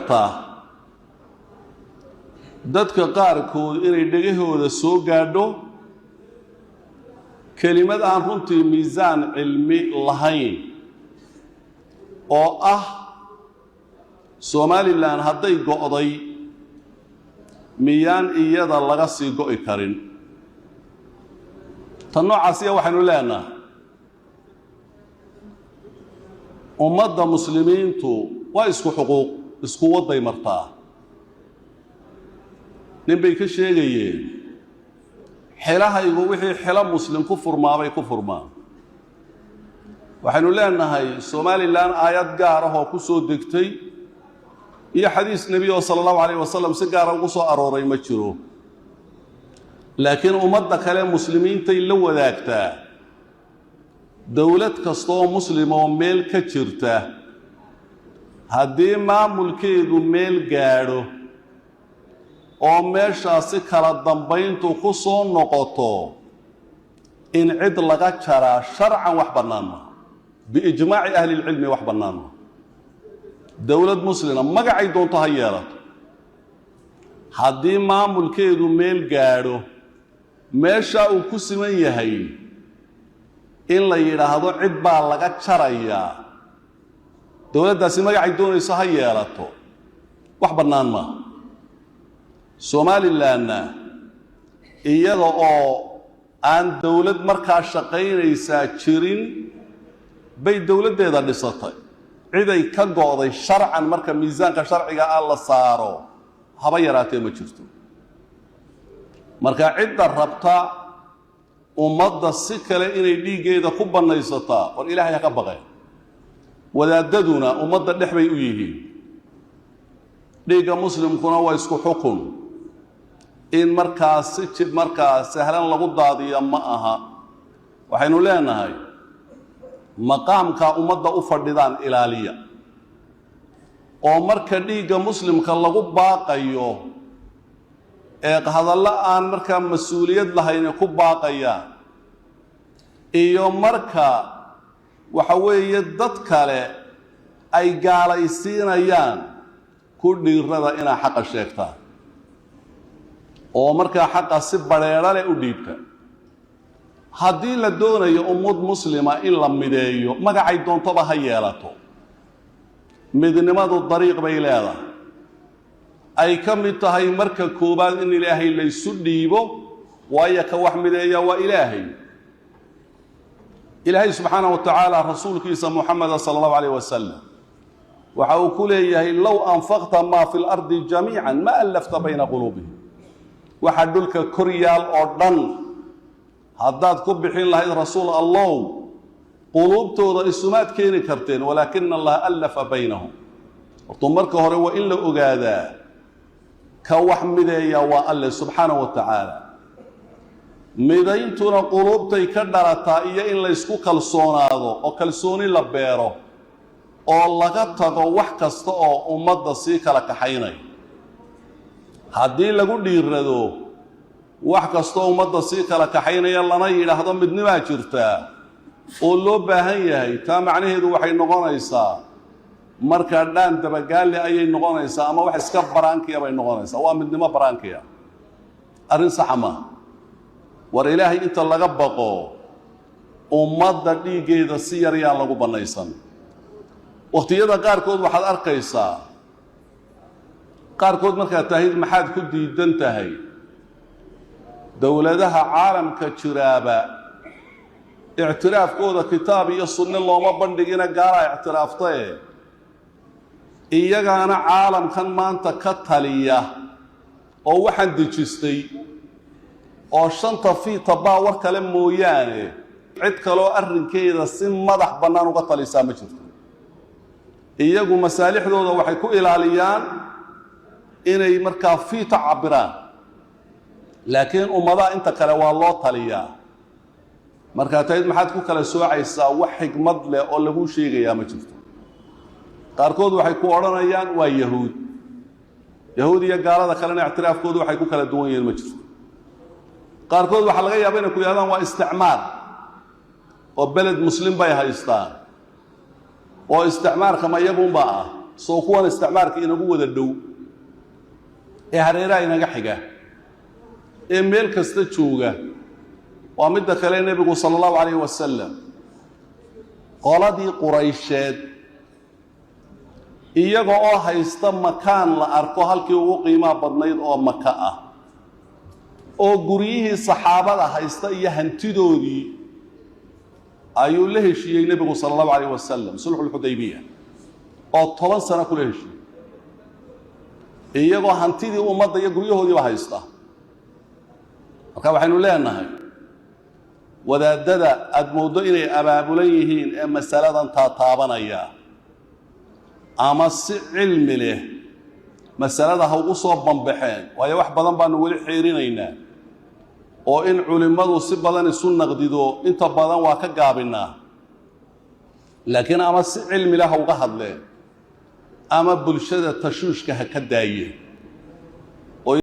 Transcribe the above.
karta dadka qaarkood inay dhegahooda soo gaadho kelimad aan runtii miisaan cilmi lahayn oo ah Somalilan hadday go'day, miyaan iyada laga sii go'i karin? Tan noocaasiya waxaynu leenahay, ummadda muslimiintu waa isku xuquuq, isku wadday martaa. Nin bay ka sheegayeen, xilahaygu wixii xilo muslim ku furmaabay ku furmaan. Waxaynu leenahay, Somalilan aayad gaar ah oo ku soo degtay iyo xadiis nebi oo sala allahu alayh wasalam si gaara ugu soo arooray ma jiro, laakiin ummadda kale muslimiintay la wadaagtaa. Dowlad kasta oo muslim oo meel ka jirta, haddii maamulkeedu meel gaadho oo meeshaasi kala dambayntu ku soo noqoto, in cid laga jaraa sharcan wax bannaan maha, biijmaaci ahlilcilmi wax bannaan maha. Dowlad muslima magacay doonto ha yeelato, haddii maamulkeedu meel gaadho, meeshaa uu ku siman yahay, in la yidhaahdo cid baa laga jarayaa, dowladdaasi magacay doonayso ha yeelato, wax bannaan maaha. Somalilanna iyada oo aan dowlad markaa shaqaynaysaa jirin bay dowladdeeda dhisatay. Ciday ka go'day sharcan marka miisaanka sharciga ah la saaro haba yaraatee ma jirto. Marka cidda rabta ummadda si kale inay dhiiggeeda ku bannaysataa, war Ilaahay ha ka baqeen. Wadaadaduna ummadda dhex bay u yihiin, dhiigga muslimkuna waa isku xukun. In markaa si jib markaa sahlan lagu daadiya ma aha. Waxaynu leenahay, maqaamkaa ummadda u fadhidaan ilaaliya, oo marka dhiigga muslimka lagu baaqayo ee hadallo aan markaa mas-uuliyad lahayni ku baaqayaan, iyo marka waxa weeye dad kale ay gaalaysiinayaan, ku dhiirada inaa xaqa sheegtaan oo markaa xaqa si badrheedho leh u dhiibta. Haddii la doonayo ummad muslima in la mideeyo, magacay doontoba ha yeelato, midnimadu dariiq bay leedahay, ay ka mid tahay marka koowaad in Ilaahay laysu dhiibo, waayo ka wax mideeya waa Ilaahay. Ilaahay subxaana wa tacaala rasuulkiisa Muxameda sala allahu alayh wasalam waxa uu ku leeyahay: "Low anfaqta maa fi lardi jamiica ma allafta bayna quluubihim." Waxa dhulka kor yaal oo dhan haddaad ku bixin lahayd, rasuul Allow, quluubtooda isumaad keeni karteen, walaakina Allaha allafa baynahum. Hortuu marka hore waa in la ogaadaa ka wax mideeya waa Alle subxaana wa tacaala. Midayntuna quluubtay ka dhalataa, iyo in laysku kalsoonaado oo kalsooni la beero oo laga tago wax kasta oo ummadda sii kala kaxaynaya. Haddii lagu dhiirado wax kastoo ummadda sii kala kaxaynaya, lana yidhaahdo midnimaa jirtaa oo loo baahan yahay, taa macnaheedu waxay noqonaysaa markaa dhaan dabagaalle ayay noqonaysaa, ama wax iska baraankiya bay noqonaysaa, waa midnimo baraankiya. Arrin saxa maaha. War Ilaahay inta laga baqo, ummadda dhiiggeeda si yar yaan lagu bannaysan. Wakhtiyada qaarkood waxaad arkaysaa qaarkood markaad tahid, maxaad ku diidan tahay dowladaha caalamka jiraaba ictiraafkooda kitaab iyo sunne looma bandhigina, gaalaa ictiraaftae, iyagaana caalamkan maanta ka taliya oo waxaan dejistay oo shanta fiita baa war kale mooyaane, cid kaloo arrinkeeda si madax bannaan uga talisaa ma jirto. Iyagu masaalixdooda waxay ku ilaaliyaan inay markaa fiita cabbiraan, laakiin ummadaha inta kale waa loo taliyaa. Markaa tayd maxaad ku kala soocaysaa? Wax xikmad leh oo laguu sheegayaa ma jirto. Qaarkood waxay ku odhanayaan waa yahuud. Yahuud iyo gaalada kalena ictiraafkoodu waxay ku kala duwan yihiin ma jirto. Qaarkood waxaa laga yaaba inay ku yidhahdaan waa isticmaar, oo beled muslim bay haystaan, oo isticmaarka ma iyagunba ah. Soo kuwan isticmaarka inagu wada dhow ee hareeraha inaga xiga ee meel kasta jooga. Waa midda kale, nebigu sala allahu calayhi wasalam qoladii Quraysheed, iyaga oo haysta makaan la arko halkii ugu qiimaha badnayd oo Maka ah, oo guryihii saxaabada haysta iyo hantidoodii, ayuu la heshiiyey nebigu sala allahu calayh wasalam, sulxulxudaybiya, oo 10 sano kula heshiiyey, iyagoo hantidii ummadda iyo guryahoodiiba haysta. Marka waxaynu leenahay, wadaadada aada mooddo inay abaabulan yihiin ee masaladan taataabanaya, ama si cilmi leh masalada ha ugu soo bambaxeen, waayo wax badan baanu weli xeerinaynaa oo in culimmadu si badan isu naqdido inta badan waa ka gaabinnaa, laakiin ama si cilmi leh ha uga hadleen ama bulshada tashuushka ha ka daayeen.